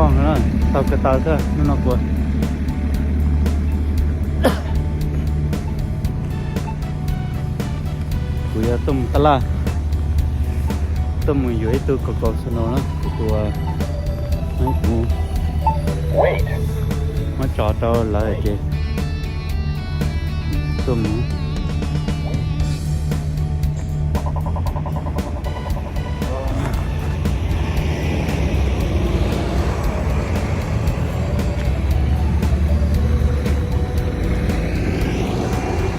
Tau ko taw xwb, hnub no kuv, kuv yuav tuaj mus tab laj, tuaj mus yuav ib tug kaus kaus snow na, kuv tus, kuv muab tso rau lawv ces tuaj mus.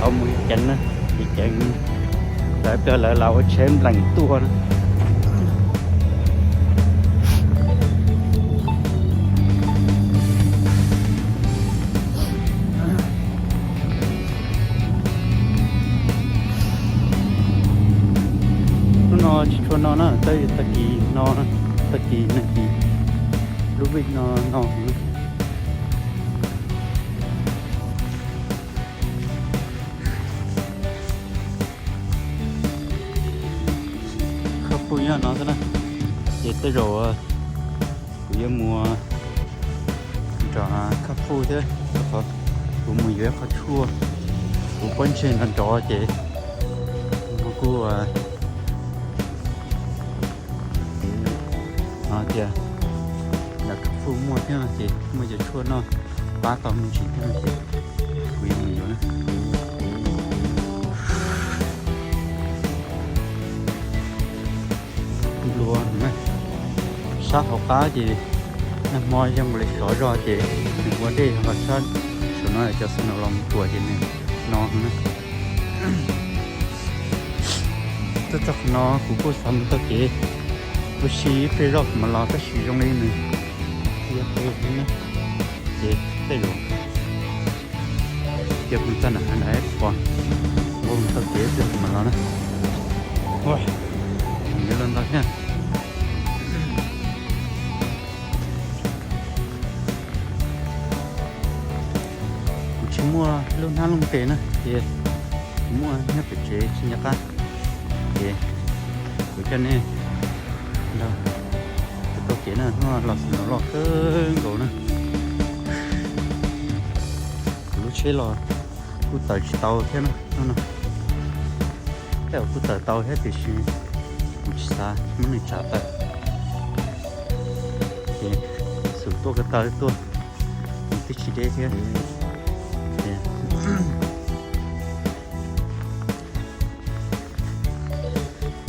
Tau mus ceev na, ceev, lawv pliag lawv lam ua tsheb npleem tuaj na. Hnub no tsis tshua no na, tag kis no, tag kis neeg kis, lub vij no no. Khab puj nyob no xwb na, ces tej zaum kuv yuav mus nram khab puj thiab, rau qhov kuv mus yuav ib qho tshuaj, kuv pob ntseg nrov nrov ces kuv kuj no tias nram khab puj muaj thiab no ces muaj cov tshuaj noj pab tau me ntsis thiab no ces kuv yuav mus yuav na. Nplua na, sab hauv qab ces nag hmo zoo nkaus li sov zog ces nws ua dej, ho sab saum no cov snow los mus tuaj ces nws no na. Tuaj txog qhov no kuv kuj xav mus taug kev ua si ib pliag zoj kuv mam los tab sis zoo li nws yog qe thiab na, ces tej zaum cia kuv txog nram hav ntawd pom, kuv mus taug kev ib pliag kuv mam los na. Ua, nyob los ntau thiab. Kuv tsis muaj lub hnab looj tes na ces kuv muaj nyob pem tsev tsis nco qab, ces kuv coj nej nrog kuv taug kev na. Hnub no los snow loj kawg nkaus na. Kuv lub tsheb los kuj tawm tsis tau thiab na hnub no. Tej zaum kuj tawm tau thiab tiam sis kuv tsis xav muab nws tsav tawm, ces xum tuaj ko taw tuaj, nws twb tsis deb thiab.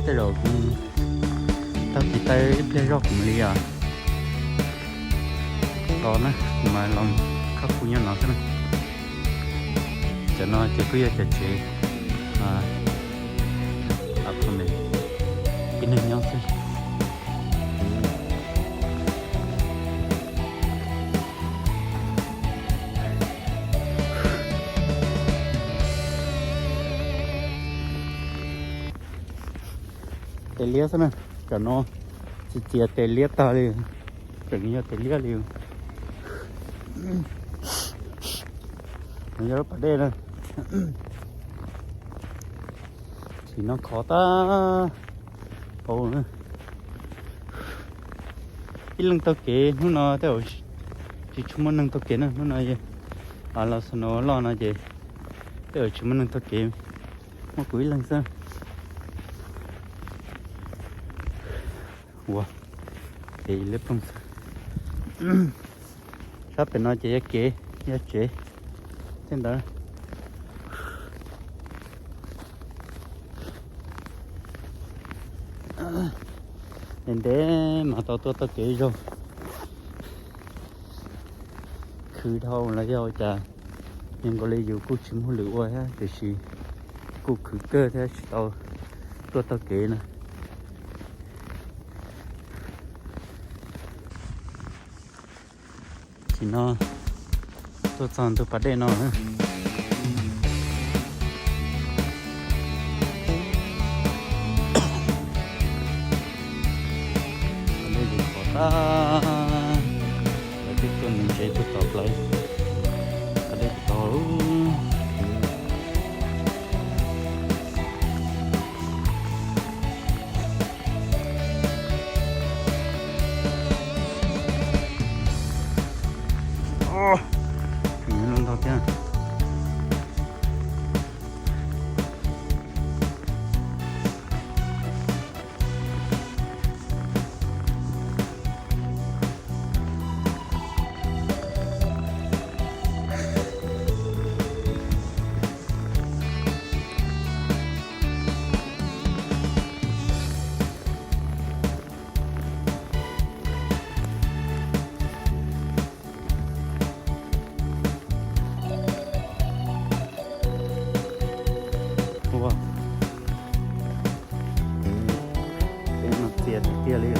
Tej zaum kuv taug kev taw ib pliag zoj kuv mam li os. Los na, kuv mam los khab puj nyob no xwb na. Cov no ces kuj yog cov tsev apartment, tib neeg nyob xwb. Tes liab xwb na, cov no txias txias tes liab tag li, tseem yog tes liab li. Nws yog lub pas dej na. Tsim no khov tag hauv na. Ib leeg taug kev hnub no tej zaum tsis tshua muaj neeg taug kev na, hnub no los snow loj no ces tej zaum tsis muaj neeg taug kev, muaj kuv ib leeg xwb. Ua, kev liab ploog xwb. Sab pem no ces yog kev, yog tsev tej ntawd. Ntev ntev mas tau tuaj taug kev zaug. Khwv dhau los yog ua cas, yog nkaus li yus kuj tsis muaj hauj lwm ua thiab tiam sis kuj khwv kawg thiab tsis tau tuaj taug kev na. Tam sim no tuaj txog ntug pas dej no na. Pas dej li qhov tag, lawv twb tuaj mus ntsev tuaj tom plawv. Pas dej tod. Tiag tiag li.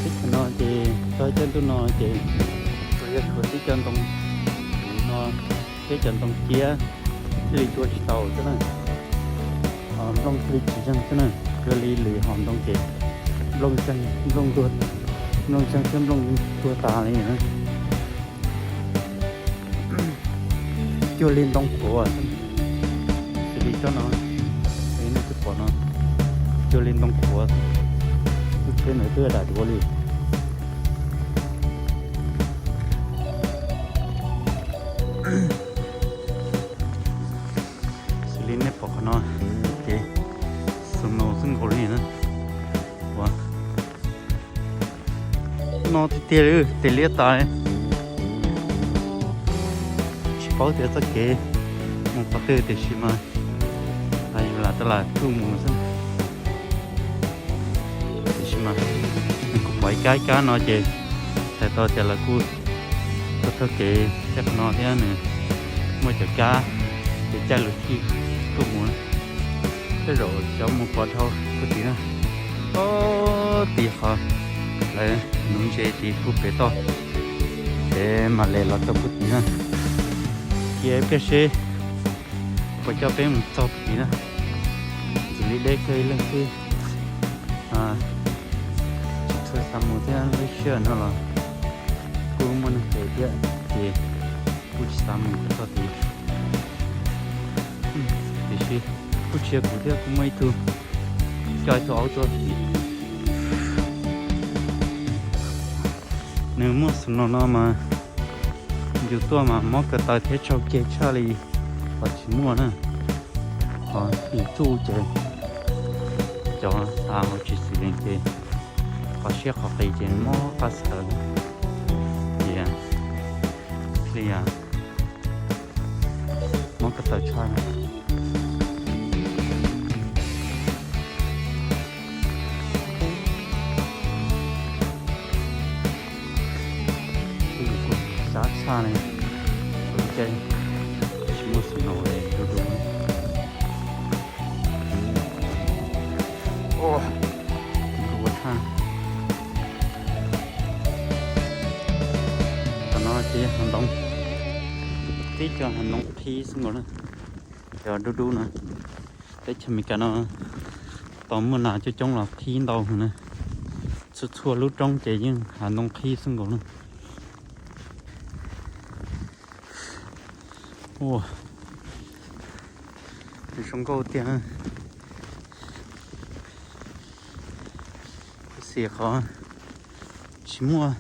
Teb chaws no ces txog caij ntuj no ces tsuas yog tshuav tib co ntoo no thiab cov ntoo ciab thiaj li tua tsis tau xwb na. Nplooj thiaj li tsis zeeg xwb na. Ua li lwm hom ntoo ces nplooj zeeg, nplooj tuag, nplooj zeeg thiab nplooj tuag tas li na. Cuag li ntoo qhuav, xws li tsob no, nej twb pom no, cuag li ntoo qhuav, lub tsheb ntawd twb dam duav li. Xws li nej pom qhov no ces snow xwb nkaus li na. Ua no tiag tiag li, tes liab tas li. Tsis paub tias txoj kev mus qhov twg tiam sis mas yus lam tau lam tuaj mus xwb. Tiam sis mas kuv pom ib kab ib kab no ces txhais tau tias lawv kuj tau taug kev tej qhov no thiab nws muaj cov kab ces caij lub tsheb tuaj mus. Tej zaum cov mus pov dhau puag tid na, pov tid qhov lawv nuv ntses tid puag pem toj, ces mam li los rau puag tid na. Cia ib pliag seb puas coj peb mus txog puag tid na. Ntxim li deb kawg ib leeg xwb, tsis tshua xav mus thiab lub sij hawm no los kuj muaj neeg phem thiab ces kuj tsis xav mus txog tid. Tiam sis kuj tsis yog kuv thiab, kuj muaj ib tug coj ib tug aub tuaj tid. Nws muaj snow no mas yus tuaj mas mob ko taw thiab tsau ceg tshaj li qhov tsis muaj na. Qhov yus tsuj ces cov xav hauv tsis xis lees ces qhov siab qhov qis ces mob qab xaws na. Ces li mob ko taw tshaj na. Xav tshaj ne, caij tsis muaj snow li du du. Ua tshaj. Qhov no ces hav ntoo, tib co hav ntoo qhib xwb nkaus na. Cov dub dub no, teb chaws Amelikas no tau muaj nas coob coob los qhib ntau heev na. Txhua txhua lub roob ces yeej hav ntoo qhib xwb nkaus na. Ua, zoo nkauj tiag. Kuv xav qhov tsis muaj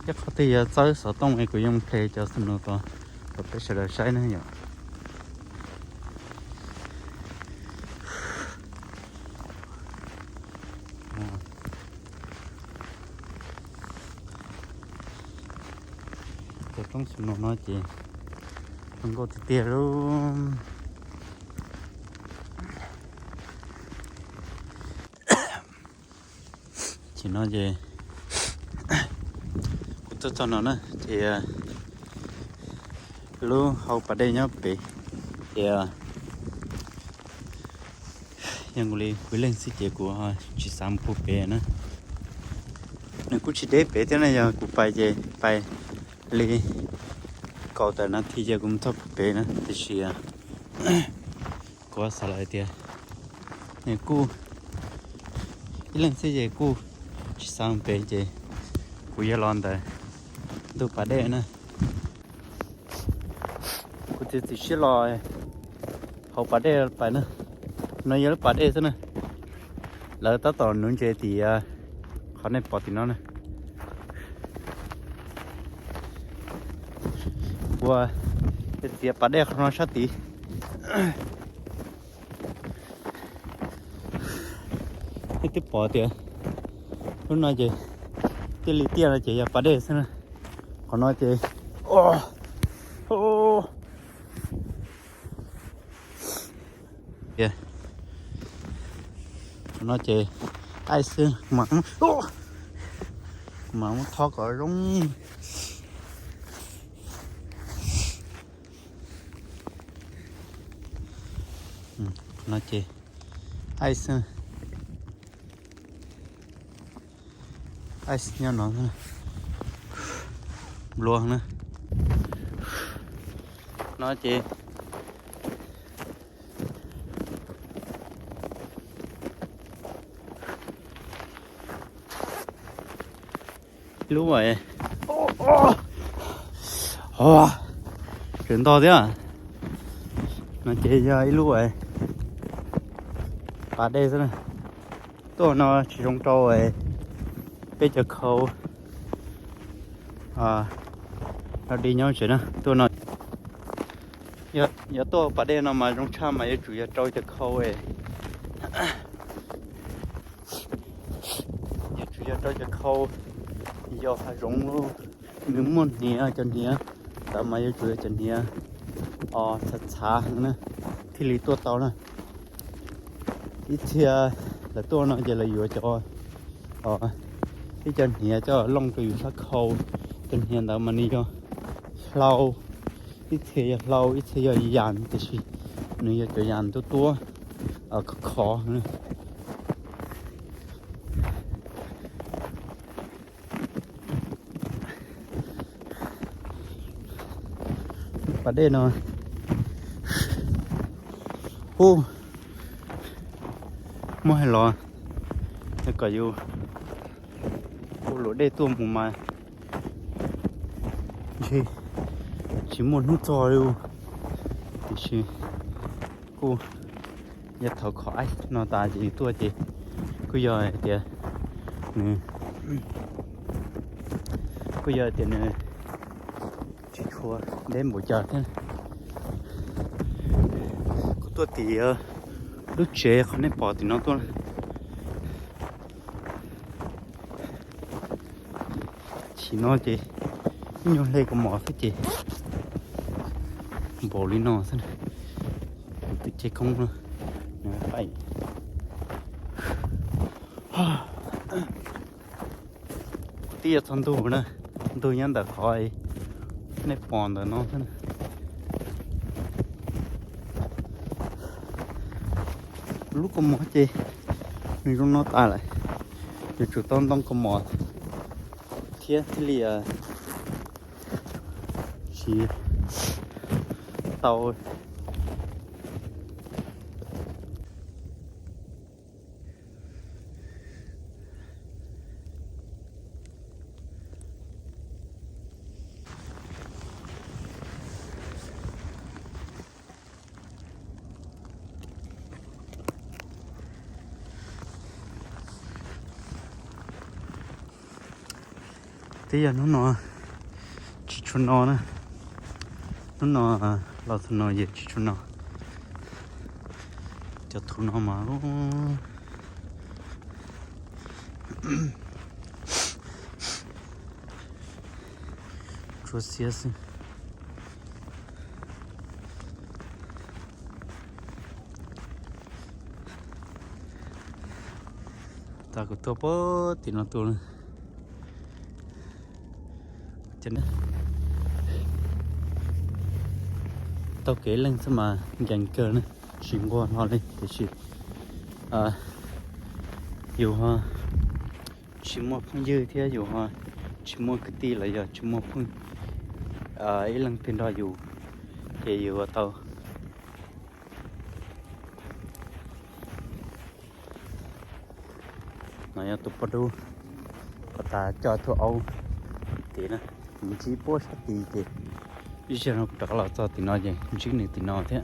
ib qhov twg yuav txawb xov tooj es kuv yuav mus ple cov snow tos rau peb sawv daws saib na yom. Cov roob snow no ces zoo nkauj tiag tiag lauj. Ces no ces kuv tuaj txog no na ces lub hau pas dej nyob pem, ces yog kuv li kuv ib leeg xwb ces kuv tsis xav mus puag pem na. Nws kuj tsis deb pem thiab na, yog kuv pais ces pais li kaum tawm nas this ces kuv mus txog puag pem na, tiam sis kuv xav lawm tias nws kuj ib leeg xwb ces kuj tsis xav mus pem ces kuv yuav los ntawm ntug pas dej na. Kuv txiav txim siab los hauv pas dej pais na. No yog lub pas dej xwb na. Lawv tab tom nuv ntses tim qhov nej pom tim no na. Ua, txiav pas dej qhov no sab tid. Nej twb pom tias lub no ces tiaj li tiaj no ces yog pas dej xwb na. Qhov no ces, qhov no ces qaij xwb, mam, mam muab thob kom zoo. No ces ice, ice nyob no, nplua na. No ces ib lub, tseem ntog thiab. No ces yog ib lub pas dej xwb na. Tuaj no tsis zoo rau peb cov khau dog dig nyob tsev na. Tuaj no, yog tuaj pas dej no mas zoo tshaj mas yuav tsum yog rau cov khau, yuav tsum yog rau cov khau yos hav zoov lub, nws muaj hniav, cov hniav ntawd mas yuav tsum yog cov hniav txhav txhav heev na thiaj li tuaj tau na. Ib txhia lawv tuaj no ces lawv yuav cov, ib co hniav coj looj rau yus sab khau. Cov hniav ntawd mas nws yog hlau, ib txhia yog hlau, ib txhia yog yas, tiam sis nws yog cov yas tuab tuab, khov khov. Pas dej no, hu, muab hais los, kom yus ua luam dej tuaj mus mas ntshe tsis muaj hnub txog li. Tiam sis kuj yog thaum khov ice no tas ces yus tuaj ces kuj yog hais tias nws, kuj yog hais tias nws tsis tshua deb npaum cas thiab. Kuv tuaj tim lub tsev qhov nej pom tim no tuaj. Chim no ces ib nyuag hle kaus mom xwb ces npaum li no xwb. Kuv twb ceg koob no, nws qaij. Kuv twb yuav txog ntug na, ntug nyob ntawm qhov nej pom ntawm no xwb. Lub kaus mom ces nws zoo no tas lawm, yuav tsum tau ntoo kaus mom thiab thiaj li tsis tau. Twb yog hnub no tsis tshua no na, hnub no los txog no yog tsis tshua no. Cov thuv no mas tsuas xiab xwb. Tas kuv tuaj pem tim no tuaj. Taug kev leej xwb mas nkees kawg na, tsis nquag hlo li tiam sis yus ho tsis muaj phooj ywg thiab yus ho tsis muaj kwv tij los yog tsis muaj phooj ib leeg twg nrog yus, ces yus ua tau. No yog tus poj dub, pov tas coj tus aub tim na, ntsib puab sab tid ces ib zaug no kuv rov qab los txog tim no ces ntsib nws tim no thiab.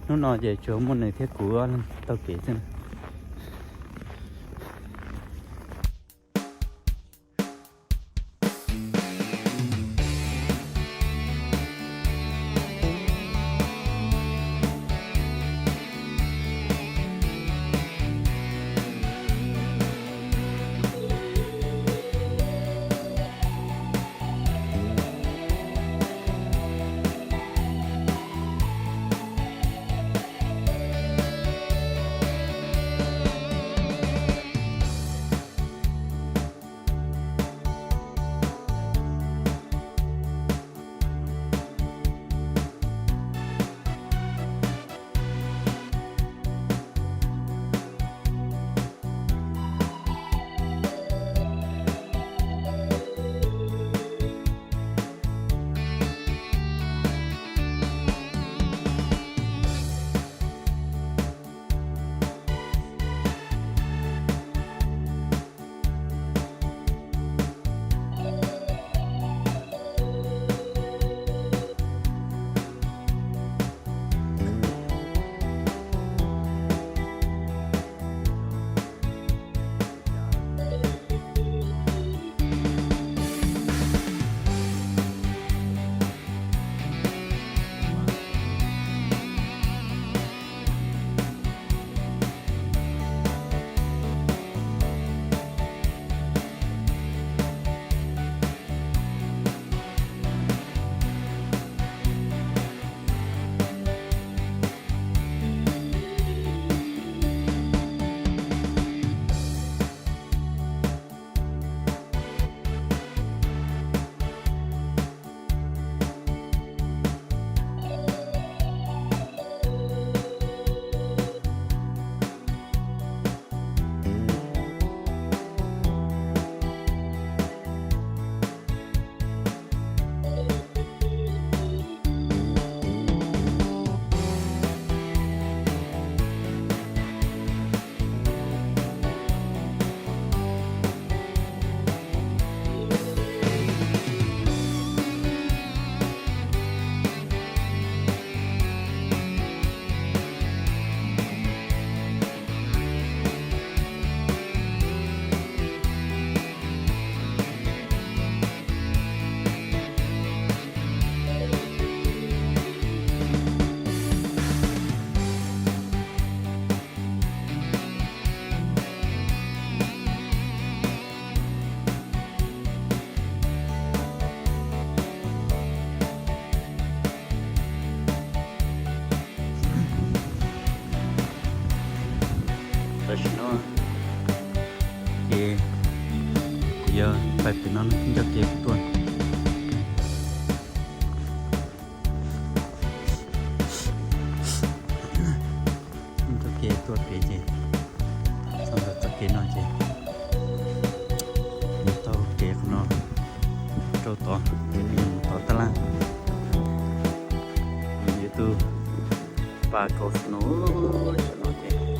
Hnub no ces tsuas muaj nws thiab kuv ob leeg taug kev xwb na. Pais pem no ncauj kev tuaj. Ncauj kev tuaj pem ces txog ntawm txoj kev no ces mus taug kev qhov no rau tod, mus tod tab laj. Yuav tus pas kauv snow no ces